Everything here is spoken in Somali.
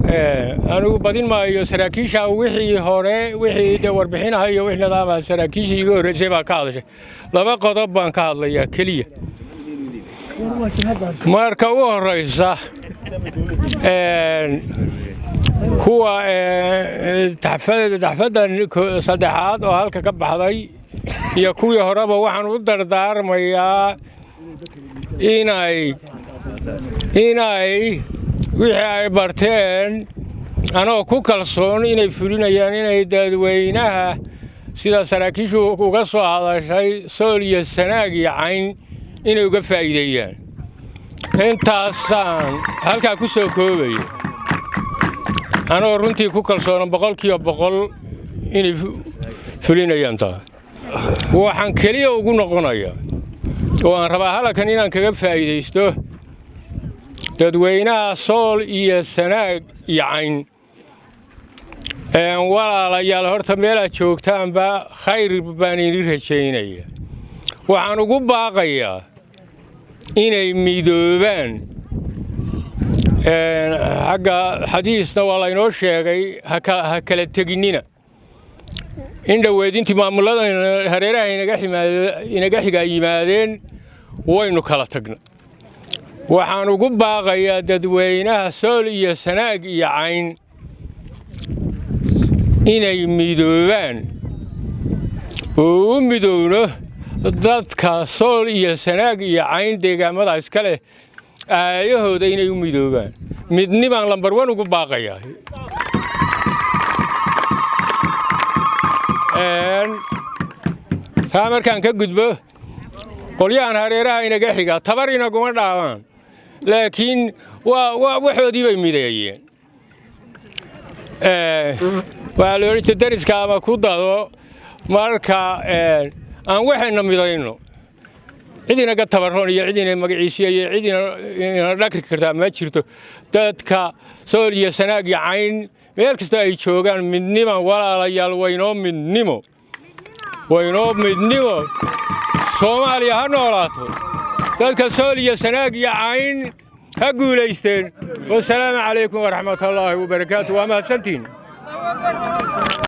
Anigu badin maayo. Saraakiisha wixii hore, wixii de warbixinaha iyo wixii nidaamaha, saraakiishii iga horreysay baa ka hadashay. Laba qodob baan ka hadlayaa keliya. Marka u horreysa, kuwa dafcaddan saddexaad oo halka ka baxday iyo kuwii horeba, waxaan u dardaarmayaa inay wixii ay barteen, anoo ku kalsoon inay fulinayaan, inay dadweynaha, sida saraakiishu uga soo hadashay, Sool iyo Sanaag iyo Cayn, inay uga faa'iideeyaan. Intaasaan halkaa ku soo koobaya, anoo runtii ku kalsoona 100% inay fulinayaan. Taa waxaan keliya ugu noqonayaa oo aan rabaa halkan inaan kaga faa'iidaysto dadweynaha Sool iyo Sanaag iyo Cayn: walaalayaal, horta meelaad joogtaanba khayr baan idin rajaynaya. Waxaan ugu baaqayaa inay midoobaan. Xagga xadiisna waa laynoo sheegay, ha kala teginnina. In dhoweedintii maamullada hareeraha inaga xigaa yimaadeen, waynu kala tagna. Waxaan ugu baaqayaa dadweynaha Sool iyo Sanaag iyo Cayn inay midoobaan oo u midowno dadka Sool iyo Sanaag iyo Cayn, deegaamada iska leh, aayahooda inay u midoobaan. Midnibaan lambar one ugu baaqayaa. Taa markaan ka gudbo, qolyahan hareeraha inaga xiga tabar inaguma dhaawaan, laakiin waa waxoodii bay mideeyeen. Waxaa la odhan jira dariska ama ku dado. Marka aan waxayna midayno, cid inaga tabaroon iyo cid ina magaciisiya iyo cid ina dhakri kartaa ma jirto. Dadka Sool iyo Sanaag iyo Cayn meel kastoo ay joogaan, midnima walaalayaal, waynoo midnimo, waynoo midnimo. Soomaaliya ha noolaato. Dadka Sool iyo Sanaag iyo Cayn ha guulaysteen. Wasalaamu calaykum waraxmatullaahi wabarakaatu. Waa mahadsantihin.